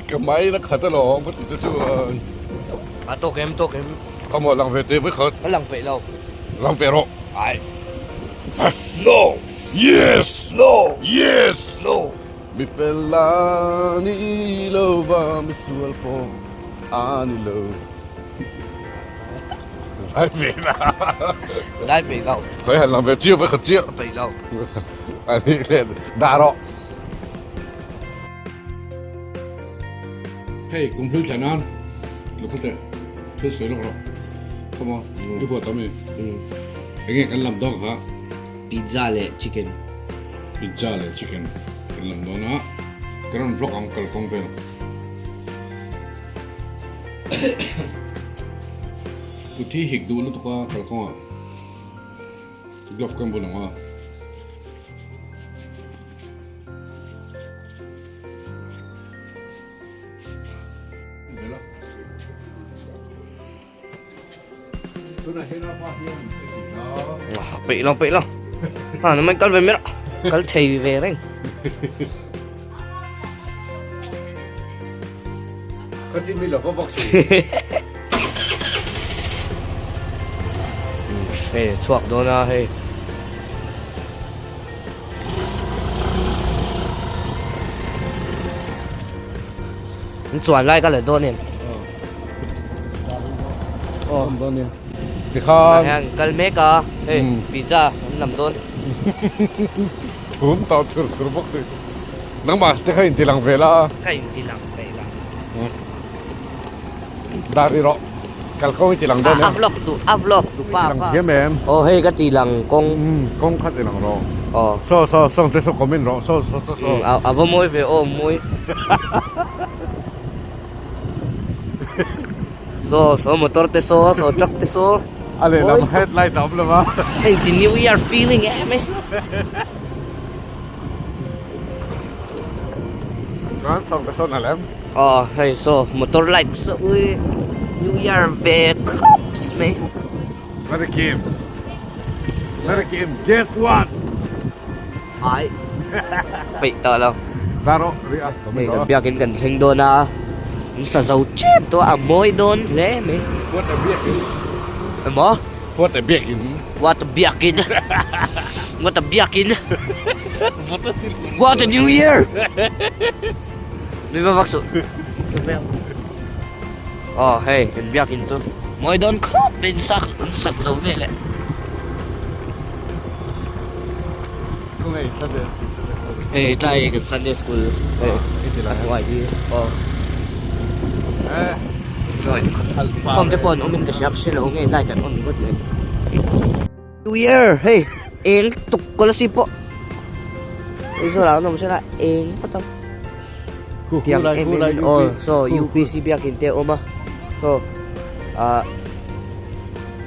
Ka mai na khat alawm ka tih te chuan. A tawk em tawk em. Ka maw lang ve teh vawi khat. Ka lang peih lo. Lang ve rawh. Ai. No! Yes! No! Yes! No! Mi fel a ni lo va, mi sual pawh a ni lo. Zai ve na. Zai peih lo. Khawi han lang ve chiah vawi khat chiah. Ka peih lo. A nih leh dah rawh. Hei kum hlui thlen nan lo kal teh thil sawi lawk rawh come on i huat awm i enge kan lam dawn kha pizza leh chicken pizza leh chicken kan lam dawn a kan rawn vlog ang kalkawng vel kuthi hik duh lutuk a kalkawng ah glove kan bun ang a. Peih lo peih lo ha nó kal ve mai kal thei ve reng Ka ti mi lo va vak su. Hei chhuak dawn a hei. An chuan lai ka la dawn em? Aw. Dawn nia. Tikhan. Hian kal mek a, hei pizza an lam dawn. Thum tawh chur chur bawk si. Nangmah te kha inti lang ve la. Ka inti lang ve la. Dar i rawh. Kal kawng i ti lang dawn em? A vlog tu, a vlog tu pa pa. Lang thiam em? Aw hei ka ti lang kawng. Umm kawng kha ti lang rawh. Aw. Saw saw sawng te saw comment rawh saw saw saw saw. A va mawi ve aw mawi. Saw saw motor te saw saw truck te saw. A lehlam headlight a awm lo va. Hei ti new year feeling em e. Chuan sawng te saw nalh em? Aw hei saw motor light saw ui new year ve khawp mai. Let it game. Let it game. Guess what? Ai. Peih tawh lo. Dar rawh ri a. Hei kan biakin kan thleng dawn a. An sa zo chep tawh a mawi dawn hle mai. What a biakin. Emaw? What a biakin. What a biakin. What a biakin. What a new year. Nui va vak suh. Aw hei kan biakin chu mawi dawn khawp in sak an sak zo vel e. Hei tlai kan Sunday school hei a hnuai hi aw. Khawm te pawh an awm in ka hria ka hre lo nge light an on ngawt le. New Year hei eng tuk kawlasi pawh hei saw lah an awm sela eng phawt ang tiang em em in aw saw UPC biakin te a awm a saw ah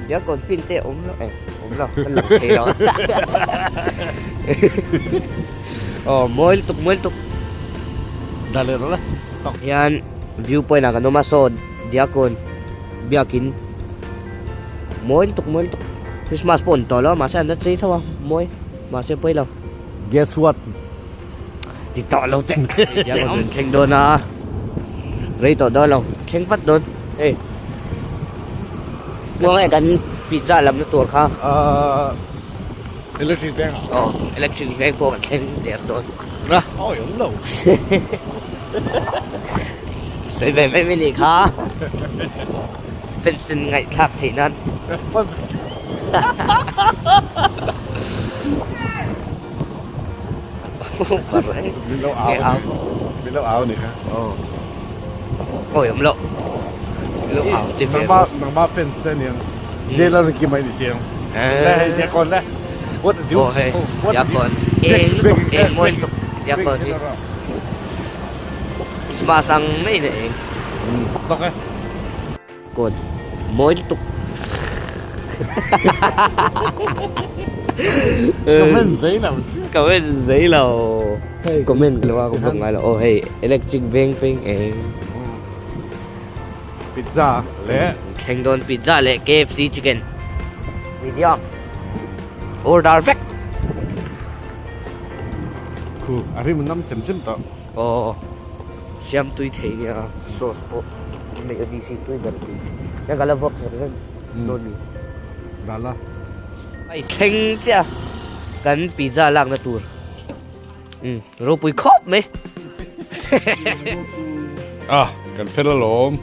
biak kawn fin te a awm lo eh awm lo a lang thei lo aw mawi lutuk mawi lutuk dah leh rawh le hian view point ah kan awm a saw diakkawn biakin. Mawi lutuk mawi lutuk Christmas pawh an tawh lo a mahse an la chei tho a mawi mahse pawi lo. Guess what? Ti tawh lo che Diak an thleng dawn a rei tawh dawn lo thleng vat dawn hei muang e kan pizza lamna tur kha Ahh electric veng ah aw electric veng pawh kan thleng der dawn awi awm lo. Sawi ve mai mai nih kha. Fans ten ngaihthlak theih nan. Fans. Min lo au. Min lo au nih kha. Aw. Awi awm loh. Min lo au ti ve. Nangmah nangmah fans te aniang. Jail a rin mai ni siang. Le hei diakon le. What a Oh hei diakon. Eng lutuk eng mawi lutuk diakon hi. Christmas ang mai na eng. Tawk e. Kawn mawi lutuk. Comment zei lo. Comment zei lo. Comment lo a ka vlog ngai lo. Aw hei electric veng peng eng. Pizza leh. Thleng dawn pizza leh KFC chicken. Medium. Order vek. Khu a rim nam chem chem tawh. Aw. Siam tui thei nia sauce pawh neih a ni si tui ber tui. Hian ka la vawk zel reng dawn ni. Dala. Ai thleng chiah kan pizza lakna tur. Umm ropui khawp mai. Ah kan fel alawm.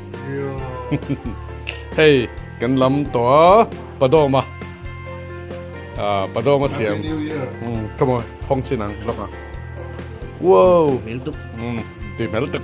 Hei kan lam tawh a Padawma. Ah Padawma siam. Umm come on hawng chin ang lawk ang. Wow. Hmel tuk. Umm tui hmel tuk.